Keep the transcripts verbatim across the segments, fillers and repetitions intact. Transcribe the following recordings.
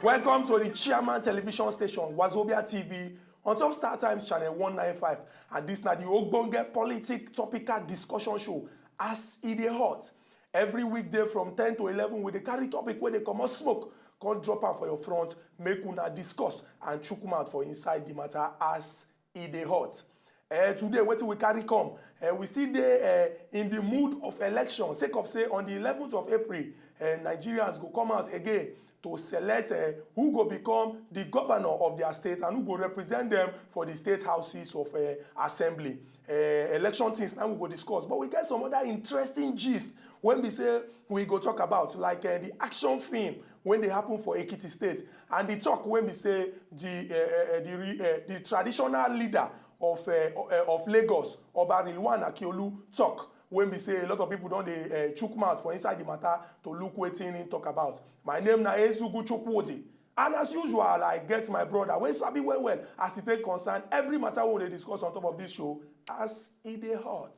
Welcome to the Chairman Television Station, Wazobia T V, on top Star Times Channel one nine five. And this na the Ogbonge Politic Topical Discussion Show, as e dey hot. Every weekday from ten to eleven, we dey carry topic wey dey comot smoke, come drop am for your front, make una discuss and chook mouth for inside the matter as e dey hot. Uh, today, wetin we carry come? Uh, we still dey uh, in the mood of election, sake of say on the eleventh of April, uh, Nigerians go come out again to select uh, who go become the governor of their state and who go represent them for the state houses of uh, assembly. Uh, election things now we go discuss, but we get some other interesting gist when we say we go talk about, like uh, the action film when they happen for Ekiti State, and the talk when we say the uh, uh, the, re, uh, the traditional leader of uh, uh, of Lagos, Oba Rilwan Akiolu, talk when we say a lot of people don't they uh, chook mouth for inside the matter to look waiting in talk about. My name na Ezugu Chukwudi. And as usual, I get my brother wey sabi well well as e take concern every matter we dey discuss on top of this show as e dey hot.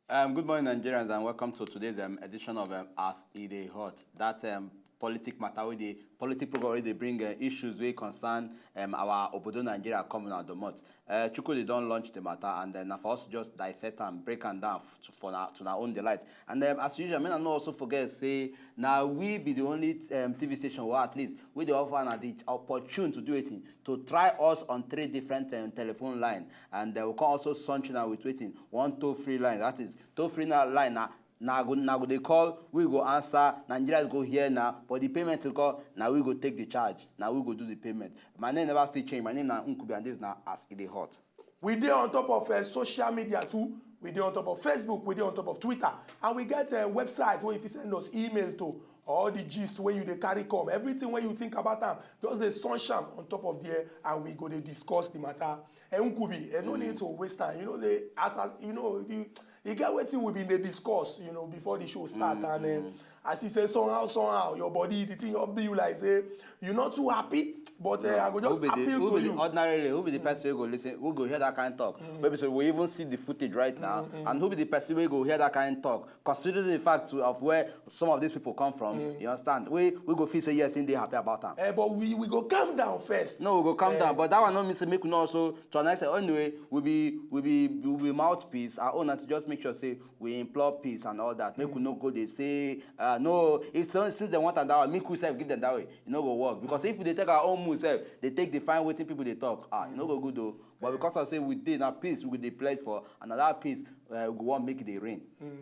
Um, good morning, Nigerians, and welcome to today's um, edition of um, As E Dey Hot. That um, politic matter with the politic program where they bring uh, issues wey concern um, our obodo Nigeria coming out the month. Uh, Chukwudi don launch the matter, and then for us to just dissect and break am down to, for na, to our own delight. And um, as usual, may I not also forget say now we be the only um, T V station, or at least we dey offer na the opportunity to do it, to try us on three different um, telephone line, and uh, we can also sunch now with waiting one toll free line. That is toll free now line now. Now go now go they call, we go answer. Nigerians go here now, but the payment to call now we go take the charge. Now we go do the payment. My name never still change. My name now Nkubi, and this now as it dey hot. We dey on top of uh, social media too. We dey on top of Facebook. We dey on top of Twitter, and we get a uh, website where if you send us email to all the gist where you dey carry come, everything where you think about them, just the sunshine on top of there, and we go to discuss the matter. And Nkubi, and no need to waste time. You know, they as, as you know, the e get wetin we bin dey discuss, you know, before the show start, mm, and um, as he say somehow somehow your body, the thing up be you like say you not too happy, but uh, I go just appeal to you. Ordinarily, who be the person who go listen, who go hear that kind of talk? Mm. Maybe so we even see the footage right now, mm, and who be the person who go hear that kind of talk? Considering the fact of where some of these people come from, mm, you understand? We we go feel say yes, thing they happy about them. Uh, but we we go calm down first. No, we go calm uh, down, but that one not mean say make we not also to an extent. Anyway, we be we be we be mouthpiece. Our own and to just make sure say we implore peace and all that. Make we no go they say uh, no. If so, since they want and that way, make we self give them that way. It no go work because if they take our own move self, they take the fine waiting people they talk. Ah, it no go good though. But because I say we did that peace, we dey pledge for another peace. Uh, we want make it rain. Mm.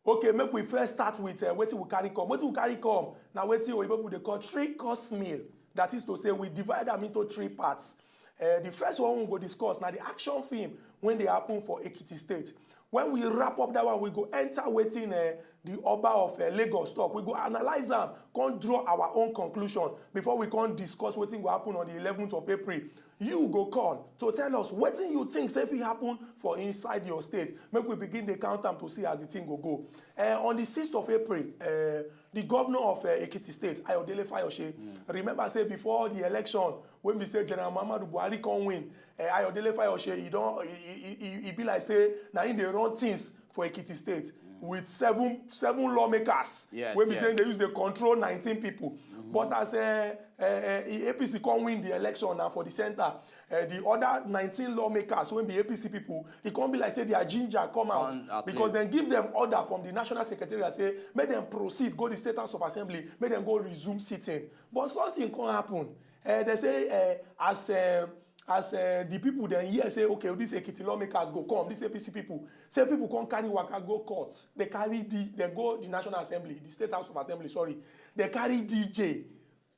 Okay, make we first start with uh, wetin we carry come. Wetin we carry come na wetin oyibo people dey call three course meal. That is to say, we divide them into three parts. Uh, the first one we go discuss na the action film when they happen for Ekiti State. When we wrap up that one, we go enter wetin uh, the Oba of uh, Lagos talk. We go analyze them, come draw our own conclusion before we come discuss wetin go happen on the eleventh of April. You go call to tell us wetin you think say fit happen for inside your state. Make we begin dey count am to see as the thing go go. Uh, on the sixth of April, uh, the governor of uh, Ekiti State, Ayodele Fayose, remember say before the election, when we say General Muhammadu Buhari come win, uh, Ayodele Fayose, he don he, he, he, he be like say na him dey run things for Ekiti State with seven seven lawmakers. Yes, wey be yes. Say they use dey control nineteen people. But as uh, uh, uh, A P C come win the election now for the center, uh, the other nineteen lawmakers wey be A P C people, e come be like say their ginger come out because dem give dem order from the national secretariat say make dem proceed go the State House of Assembly, make dem go resume sitting. But something come happen. Uh, they say uh, as uh, as uh, the people dem hear say okay, these Ekiti lawmakers go come, these A P C people, say people come carry waka go court. They carry the they go the National Assembly, the State House of Assembly, sorry. They carry D J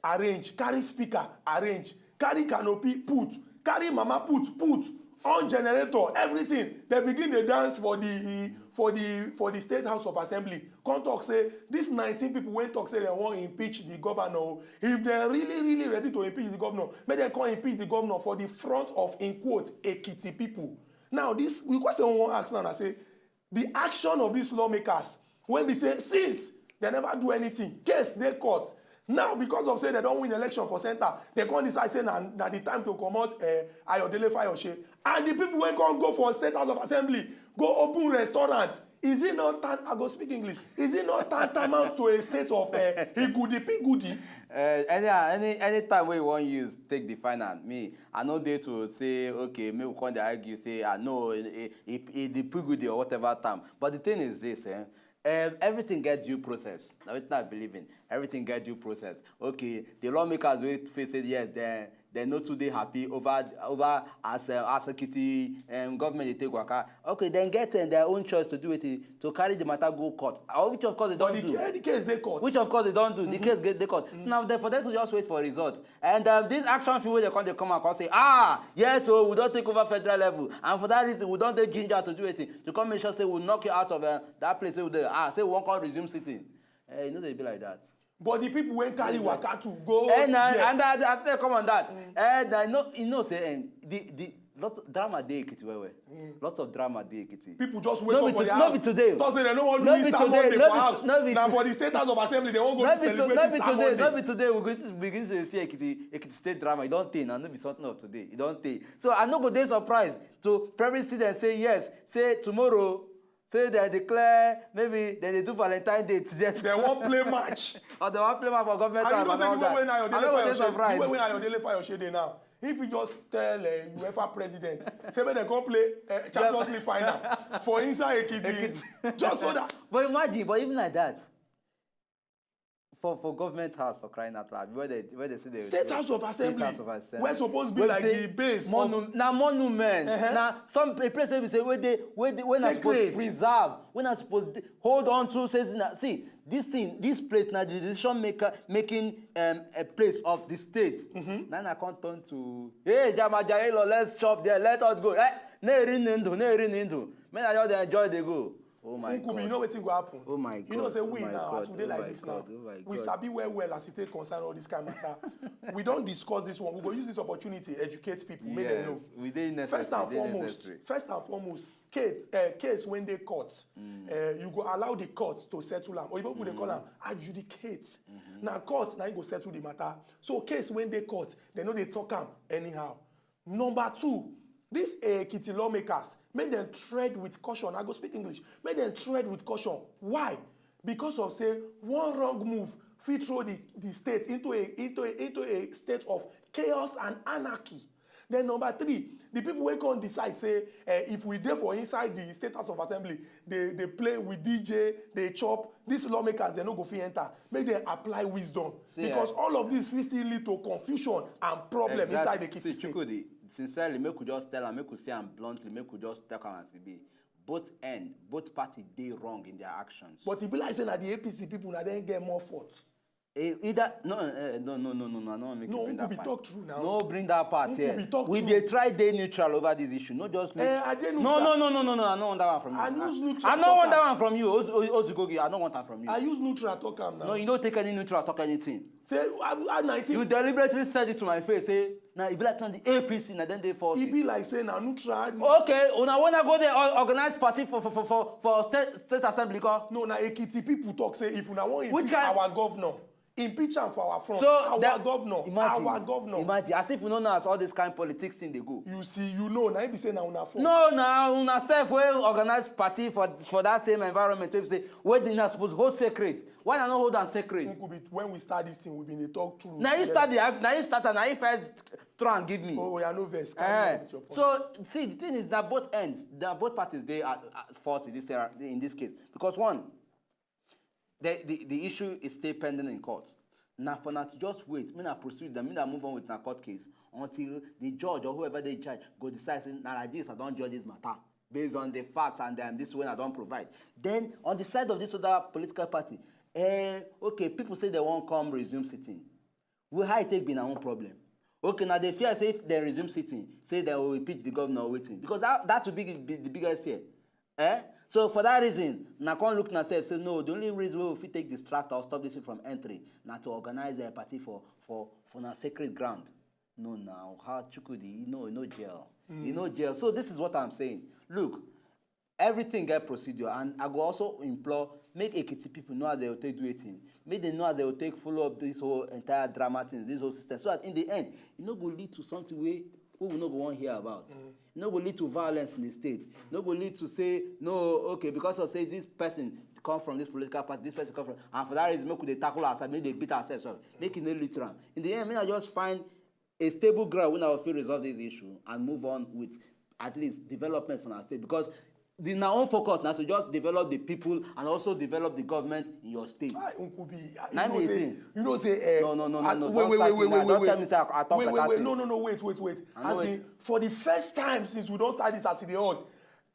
arrange, carry speaker arrange, carry canopy put, carry mama put put on generator, everything. They begin dey dance for the for the for the State House of Assembly. Come talk say these nineteen people wey talk say they wan impeach the governor, if they really really ready to impeach the governor, make they come impeach the governor for the front of, in quote, Ekiti people. Now this the question we wan ask now na say the action of these lawmakers when we say since they never do anything, case dey court, Now, because of say they don't win election for center, they come decide say na, na the time to comot, eh, Ayodele Fayose. And the people wey come go for State House of Assembly, go open restaurant. Is it not tan-, I go speak English. Is it not tantamount to a state of, eh, higudi pigudi? Uh, any any any time wey you wan use take define am, me, I no dey to say, okay, make we come dey argue say, I know e e e dey pigudi or whatever term. But the thing is this, eh? Um, everything get due process. Na wetin I believe in. Everything get due process. Okay, the lawmakers wey face say yes, dem dem no too dey happy over over as uh, as Ekiti um, government dey take waka. Okay, dem get um, their own choice to do wetin, to carry the matter go court. Uh, which of course they But don the, do. eh, the case dey court. Which of course they don do. The case get dey court. So now dem for them to just wait for result. And um, this action film wey dem come dey come out come say, ah, yes, so we don take over federal level, and for that reason we don dey ginger to do wetin, to come make sure say we knock you out of uh, that place wey we dey. Ah, say we wan come resume sitting. Eh, e no dey be like that. But the people wey carry waka to go Eh, na, there, and I, I still come on that. Eh, na, no, you know say eh, the the lot of drama dey Ekiti well well. Lots of drama dey Ekiti. people just wake No up be for to- their no house. be today. Talk say dem no wan do No be Easter today, Monday no for be- house. no be- Na for the State House of Assembly dem wan go No to be, to, celebrate no be Easter today, Monday. No be today we go to begin to see Ekiti, Ekiti State drama. You don't think, I no be something of today. You don't think. So I no go dey surprised to probably see them say yes, say tomorrow, say they declare maybe they dey do Valentine Day today. Dem wan play match. Or they wan play match for government And you house know and say all the way that. wey I no go dey Ayodele Fayose, the surprised. way wey Ayodele Fayose dey now, if you just tell uh, UEFA president say make dem come play uh, Champions League final for inside Ekiti, just so that But imagine, but even like that, for for government house, for crying out loud, where they where they say they State House of Assembly, House of Assembly. Wey suppose be Wey like say the base of monu- na monument. Uh-huh. Na some a place wey be say wey dey wey dey wey na suppose Sacred. Preserve, wey na suppose dey- hold on to. Say na see this thing, this place na the decision maker making um, a place of the state. Na na come turn to, hey, jama jaye lo, let's chop there, let us go. Eh, na eri ni ndụ, na eri ni ndụ. Make na just dey enjoy dey go. Oh my Nkubi, God. You know wetin go happen? Oh my You know God, say oh we my now, God, as we dey oh like my this God, now, oh my we God. Sabi well well as it take concern all this kind matter. We don discuss this one. We go use this opportunity educate people, make dem Yes, know. we dey First necessary, and dey foremost, necessary. First and foremost, case uh, case wey dey court, uh, you go allow the court to settle am. Oyibo people dey call am adjudicate. Na court na im go settle the matter. So case wey dey court, dem no dey talk am anyhow. Number two, these Ekiti lawmakers, make dem tread with caution. I go speak English. Make dem tread with caution. Why? Because of say one wrong move fit throw the the state into a into a into a state of chaos and anarchy. Then number three, the people wey come decide say eh, if we dey for inside the State House of Assembly, they they play with D J, they chop, these lawmakers dem no go fit enter. Make dem apply wisdom. See, eh, Because all of this fit still lead to confusion and problem inside Exactly. Ekiti See, State. Chukwudi, sincerely, make we just tell am, make we say am bluntly, make we just talk am as e be. Both end, both party dey wrong in their actions. But e be like say na the A P C people na dem get more fault. Eh, either no, eh, no, no, no, no, no, I no wan make No, you bring Uncle that be part. Talk true now. No, bring that part Uncle here. Be talk We true. Dey try dey neutral over this issue. No, just make. Eh, I dey No, neutral. No, no, no, no, no. I no want that one from you. I use neutral I no talk want that am. One from you. Oz- Oz- Ozukogi, I no want that from you. I use neutral talk am now. No, you no take any neutral talk anything. Say I, I nineteen. You deliberately said it to my face. Say, now e be like na the A P C na dem dey fault. E be like say na neutral. Okay, una wanna go there or organize party for for for for, for state, state assembly come. No, na Ekiti people talk say if una wan Which impeach kind- our governor, impeach am for our front. So Our that- governor, Imagine, our governor. Imagine as if you no know as all this kind politics thing dey go. You see, you know, na im be say na una fault. No, na una sef wey organize party for for that same environment wey be say wey dey na suppose hold sacred. Why na no hold am sacred? Uncle be, when we start this thing, we been dey talk true. Na you start the act, na you start am, na you first throw am give me. Oh, yeah, no vex. Carry on Eh, with your point. So see, the thing is that both ends, that both parties dey at, at fault in this era, in this case, because one, the, the the issue is still pending in court. Na for na to just wait, make na proceed, then make na move on with na court case until the judge or whoever dey in charge go decide say na like this I don judge this matter based on the facts and um, this one I don provide. Then on the side of this other political party, eh, okay, people say they wan come resume sitting. Well, how e take be na one problem? Okay, na dey fear say if dem resume sitting, say dem go impeach the governor or wetin, because that that will be the, the biggest fear. Eh? So for that reason, na come look na sef say no, the only reason wey we fit take distract or stop this thing from entering na to organize a party for for for na sacred ground. No, now how Chukwudi, e no e no gel, e no gel. So this is what I'm saying. Look, Everything get procedure, and I go also implore make Ekiti people know how they will take do a thing, make dem know how they will take follow up this whole entire drama thing, this whole system, so that in the end, e no go lead to something wey wey we no go wan hear about. E no go lead to violence in the state. E no go lead to say, no, okay, because of say this person come from this political party, this person come from, and for that reason, make we dey tackle ourselves, make we dey beat ourselves up, make e no lead to am. In the end, make I just find a stable ground wey I go fit resolve this issue and move on with at least development for our state, because the na own focus na to just develop the people and also develop the government in your state. Ah, Nkubi, ah, you Na know me say, thing. You know say, eh, No, no, no, no, ah, no, wait, don't wait, start wait, me wait, now. Wait, Don't wait, tell me say I, I talk wait, wait, better wait, thing. No, no, no, wait, wait, wait. I know As it. In, for the first time since we don start this as e dey hot,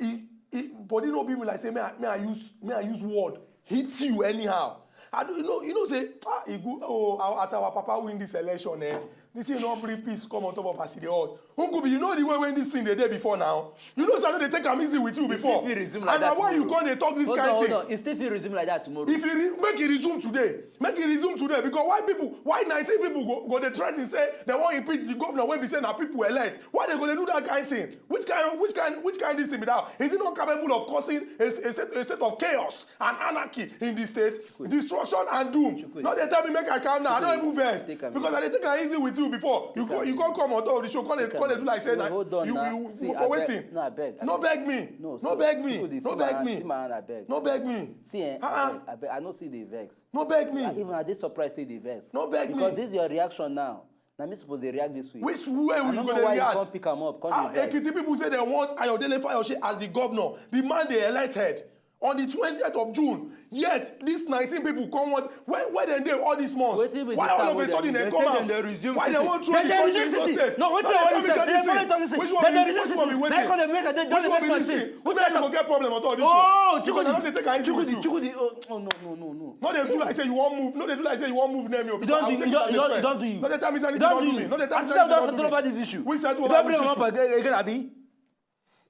e, e, body no be me like say, may I, may I use, may I use word hit you anyhow. I do, you know, you know say, ah, e good. Oh, our, as our papa win this election, eh, the thing no bring peace come on top of as e dey hot. Nkubi, you know the way when this thing dey dey before now. You know say I no dey take am easy with you It still before. Fit resume like And that na why you tomorrow. Come dey talk this Hold kind on, thing. Hold on. It still fit resume like that tomorrow. If you re make it resume today, make it resume today, because why people, why nineteen people go, go dey threaten say they wan impeach the governor wey be say na people elect? Why they go dey do that kind thing? Which kind, which kind, which kind this thing be that? Is he not capable of causing a, a, state, a state of chaos and anarchy in the state? Destruction and doom. Chukwu. No dey tell me make I calm down. I don't even vex. Take am Because easy. I dey take am easy with you before. You Take go, am you easy. Come come on top of the show, come dey, Take come am dey do like say easy. Na Wait, hold on you, now. You, See, for abeg, wetin? No, abeg, No abeg. Beg me. No, No see, beg me. Chukwu, No see my beg hand, me. See my hand, abeg. No beg me. See, eh, Uh-uh. abeg, abeg, I no see the vex. No beg me. I, even I dey surprised say the vex. No beg Because me. This your reaction now. Na me suppose dey react this way. Which way I we don't go know dey why you react? Come pick am up, come Ah, dey vex. Ekiti people say they want Ayodele Fayose as the governor. The man they elected on the twentieth of June. Yet, these nineteen people come want, where, where dem dey all these months? Wetin be Why this all time of wey a sudden dem they do? Come They say out? Dem dey resume Why they city. Won't throw Dem the dey country resume into city. State? No, wetin No, dey they tell me say this thing. They follow talk say, Which dem one dey be, resume which one be city. Waiting? Dem come dey make a Which one be this thing? Make you go get problem on top of this Oh, one. Because I Chukudi, don't dey take am easy with Chukudi, you. Chukudi, oh, oh, no, no, no, no. No, they do like say you won't move. No, they do like say you won't move near me. You don't do, you don't, you don't, you don't do you. No, they tell me say anything don't do me. No, they tell me say anything don't do me. Over this issue. We settle over this issue. Again, Abi.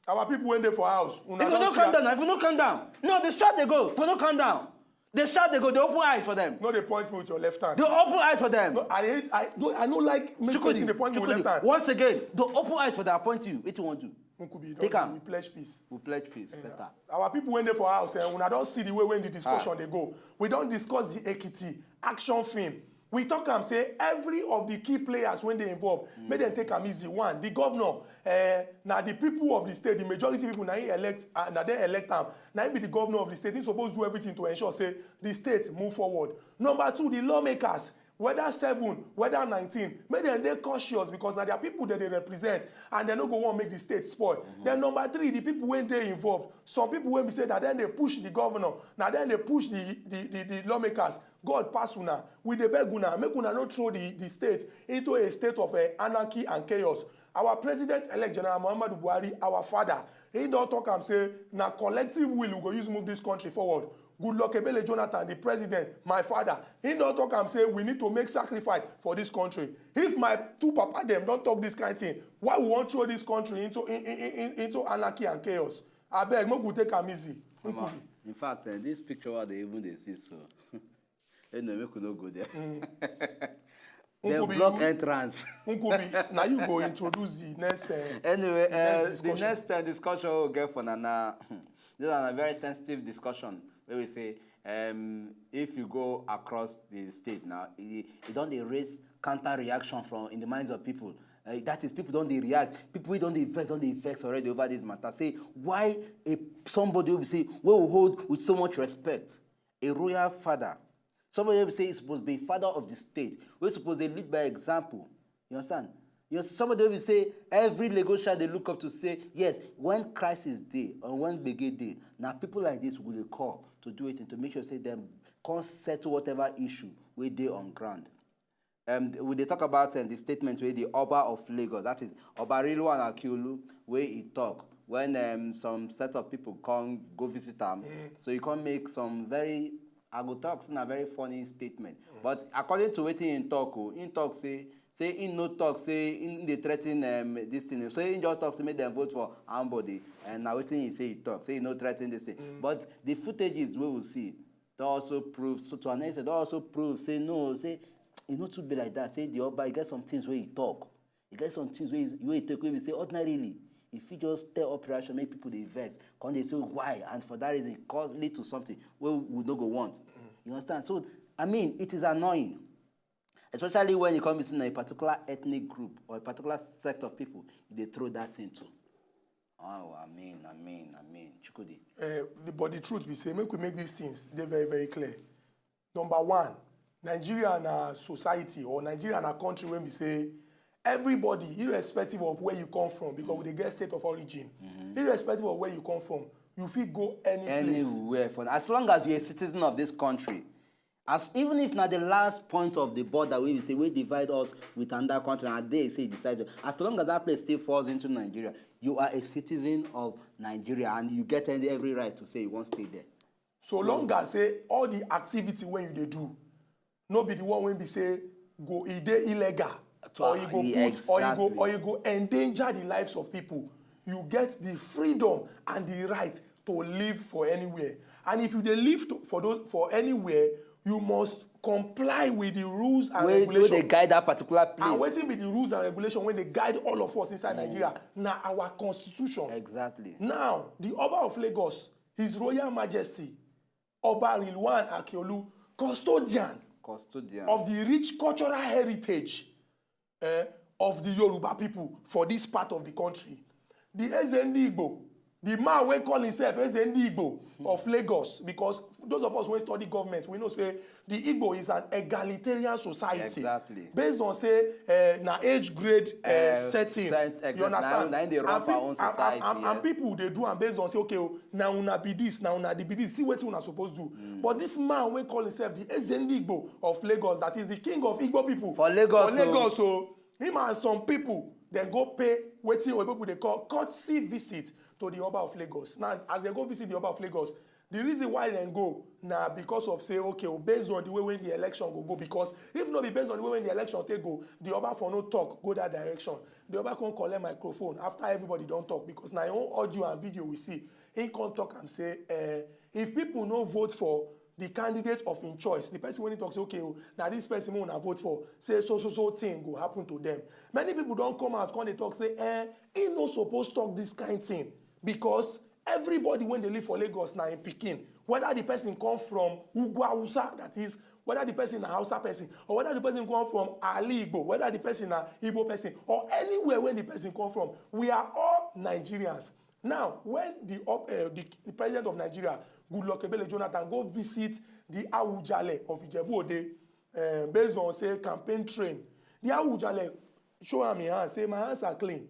Our people when they for house, una If you don't don't calm down, if you don't calm down, no, they shot they go. If you don't calm down, they shot they go. They open eyes for them. No, they point me with your left hand. They open eyes for them. No, I hate, I no, I no like make Chukudi, person they point me with Chukudi, left hand. Once again, they open eyes for them. I point you. What you want to? Nkubi, Take don't am. We pledge peace. We pledge peace. Yeah. Better. Our people when they for house, eh, una don't see the way when the discussion Ah. they go. We don't discuss the Ekiti action film. We talk am say every of the key players when they involve, Mm. make them take am easy. One, the governor, eh, now the people of the state, the majority people now he elect, uh, now they elect am. Now he be the governor of the state. He supposed to do everything to ensure say the state move forward. Number two, the lawmakers, whether seven, whether nineteen, make them dey cautious because now their people that they represent and they no go want make the state spoil. Mm-hmm. Then number three, the people when they involved, some people when we say that then they push the governor, now then they push the the, the, the lawmakers. God pass una. We dey beg una, make una no throw the, the state into a state of, eh, anarchy and chaos. Our president-elect General Muhammadu Buhari, our father, he don talk am say na collective will we go use move this country forward. Goodluck Ebele Jonathan, the president, my father, he don talk am say we need to make sacrifice for this country. If my two papa dem don talk this kind thing, why we wan throw this country into, in, in, in, into anarchy and chaos? Abeg, make we take am easy. Omo, Nkubi. In fact, eh, this picture wey I dey even dey see so, anyway, make we no go there. Mm. Dem Nkubi, block you, entrance. Nkubi, now you go introduce the next, eh, Anyway, the next uh, the discussion. Next, uh, discussion we'll get for Nana. This is a very sensitive discussion where we say, um, if you go across the state now, it, it don dey raise counter reaction from in the minds of people. Uh, that is, people don dey react. People wey don dey vex, don dey vex already over this matter. Say why a somebody wey be say wey we hold with so much respect, a royal father, somebody wey be say is supposed to be father of the state, wey suppose dey lead by example. You understand? You know, somebody wey be say every Lagosian dey look up to say, yes, when crisis dey or when gbege dey, na people like this we dey call to do it and to make sure say dem come settle whatever issue wey dey on ground. Um, we dey talk about, um, the statement wey the Oba of Lagos, that is Oba Rilwan Akiolu, wey he talk when, um, some set of people come go visit am. Mm. So he come make some very, I go talk say na very funny statement. Mm. But according to wetin he talk, oh, he talk say, say he no talk say he dey threaten, um, this thing. So he just talk say make dem vote for Ambode, and na wetin he say he talk. Say he no threaten this thing. Mm. But the footages wey we see, don also prove, so to an extent, don also prove say no, say e no too be like that. Say the Oba, e get some things wey he talk, e get some things wey he, wey he take wey be say ordinarily If you just stir up reaction, make people dey vex, come dey say why, and for that reason, cause lead to something wey we no go want. You understand? So, I mean, it is annoying, especially when you come be seen a particular ethnic group or a particular sect of people, you dey throw that thing too. Oh, I mean, I mean, I mean, Chukwudi. Uh, the, but the truth be say, make we make these things dey very, very clear. Number one, Nigeria na society, or Nigeria na country wey be say everybody, irrespective of where you come from, because we dey get state of origin, irrespective of where you come from, you fit go any place. Anywhere for as long as you're a citizen of this country. As even if na the last point of the border wey we say wey divide us with another country, and they say decide, as long as that place still falls into Nigeria, you are a citizen of Nigeria and you get every, every right to say you wan stay there. So long as say all the activity wey you dey do no be the one wey be say go e dey illegal, or you go put, or you go, or you go endanger the lives of people, you get the freedom and the right to live for anywhere. And if you dey live to, for those, for anywhere, you must comply with the rules and Wey wey regulation. dey guide that particular place. And wetin be the rules and regulation wey dey guide all of us inside Nigeria? Na our constitution. Exactly. Now, the Oba of Lagos, His Royal Majesty, Oba Rilwan Akiolu, custodian Custodian. of the rich cultural heritage eh, of the Yoruba people for this part of the country. The Eze Ndi Igbo, the man wey call himself Eze Ndi Igbo of Lagos, because those of us wey study government, we know say the Igbo is an egalitarian society. Exactly. Based on say uh, na age grade uh, Eh, setting. set- exactly. You understand? Na, na im dey run And for peop- own and- society, And, and, and yes. People dey do am based on say, okay, oh, na una be this, na una be this. See wetin una suppose do. But this man wey call himself the Eze Ndi Igbo of Lagos, that is the king of Igbo people For Lagos, for Lagos, so him and some people dem go pay wetin Oyibo people dey call courtesy visit to the Oba of Lagos. Now, as dem go visit the Oba of Lagos, the reason why dem go na because of say, okay, oh, based on the way wey the election go go, because if no be based on the way wey the election take go, the Oba for no talk go that direction. The Oba come collect microphone after everybody don talk, because na him own audio and video we see. He come talk am say, eh, if people no vote for the candidate of him choice, the person wey he talk say, okay, oh, na this person wey una vote for, say so so so thing go happen to them. Many people don come out come dey talk say, eh, he no suppose talk this kind thing, because everybody wey dey live for Lagos na him pikin. Whether the person come from Ugwu Hausa, that is, whether the person na Hausa person, or whether the person come from Ali Igbo, whether the person na Igbo person, or anywhere wey the person come from, we are all Nigerians. Now, when the, up, uh, the, the president of Nigeria, Goodluck Ebele Jonathan, go visit the Awujale of Ijebu Ode, uh, based on say campaign trail, the Awujale show am him hand, say, my hands are clean.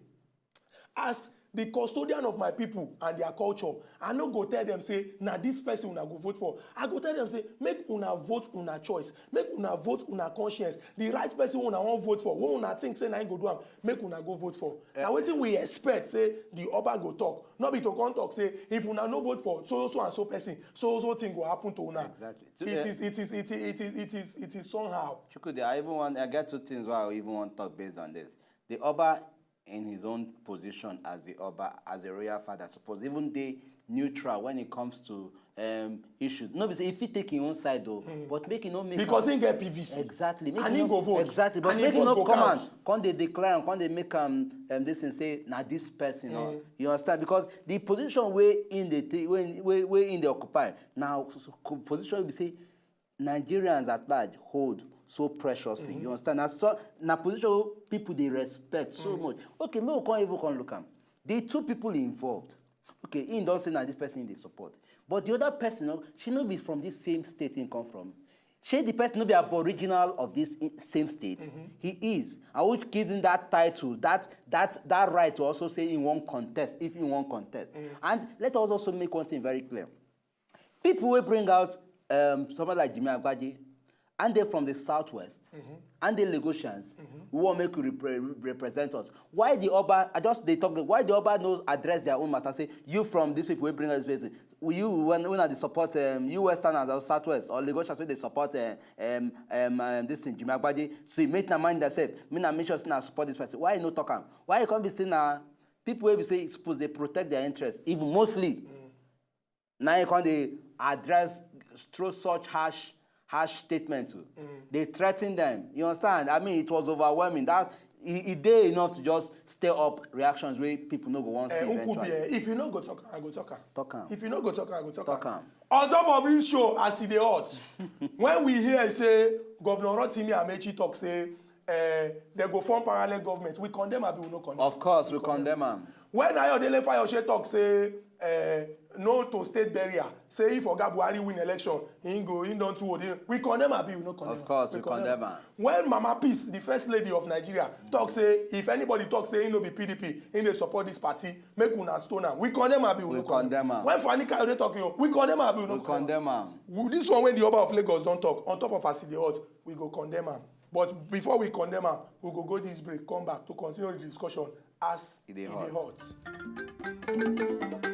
As the custodian of my people and their culture, I no go tell them say na this person una go vote for. I go tell them say make una vote una choice, make una vote una conscience. The right person una wan vote for, wey una think say na him go do am, make una go vote for. Na wetin we expect say the Oba go talk. No be to come talk say if una no vote for so so and so person, so so thing go happen to una. Exactly. So, It eh, is, it is, it is, it is, it is, it is somehow. Chukwudi, I even want, I get two things why I even want to talk based on this. The Oba, in his own position as the Oba, as a royal father, suppose even dey neutral when it comes to um, issues. No be say if he take him own side though, but make he no make Because am- he get P V C. Exactly. Make And he he no- go vote. Exactly. But And make if he vote no go come count. Out, come dey declare am, come dey make am um, this thing say na this person. No? You understand? Because the position wey in the t- wey wey wey in the occupy now so, so, co- position wey be say Nigerians at large hold so preciously. You understand? Na so na position wey people dey respect so much. Okay, make we come even come look am. The two people involved. Okay, he don say na this person he dey support, but the other person, no, she no be from this same state he come from. Shey the person no be aboriginal of this i- same state? He is, and which gives him that title, that that that right to also say he wan contest if he wan contest. And let us also make one thing very clear. People wey bring out um, someone like Jimmy Agbaje, and they from the southwest, and they Lagosians, we wan make you repre- represent us. Why the Oba, I just dey talk, why the Oba no address their own matter, say, you from these people wey bring out this person, will you, when, when are they support um, you westerners or southwest or Lagosians wey dey support uh, um, um, um, this thing, Jimmy Agbaje, so you make na mind yourself, me na make sure say na support this person. Why you no talk am? Why you come be say na people wey be say suppose dey protect their interest, even mostly. Now you come dey address throw such harsh harsh statements o. Dey threaten them. You understand? I mean, it was overwhelming. That's E e dey enough to just stir up reactions wey people no go wan see Eh, Nkubi, eventually. Eh, if you no go talk, I go talk am. Talk am. If you no go talk, I go talk Talk am. Am. On top of this show, as e dey hot, when we hear say Governor Rotimi Amechi talk say uh, they go form parallel government, we condemn abi we no condemn? Of course, we condemn am. When Ayodele Fayose talk say uh, no to state burial, say if Oga Buhari win election, he go he don too old. We condemn abi we no condemn? Of course, we condemn am. When Mama Peace, the first lady of Nigeria, talk say if anybody talk say he no be P D P, he dey support this party, make una stone am. We condemn abi we no condemn am. When Fani Kayode talk yo, we condemn abi we no We condemn am. This one when the Oba of Lagos don talk, on top of as e dey hot, we go condemn am. But before we condemn am, we go go this break, come back to continue the discussion as E dey e dey hot. Hot.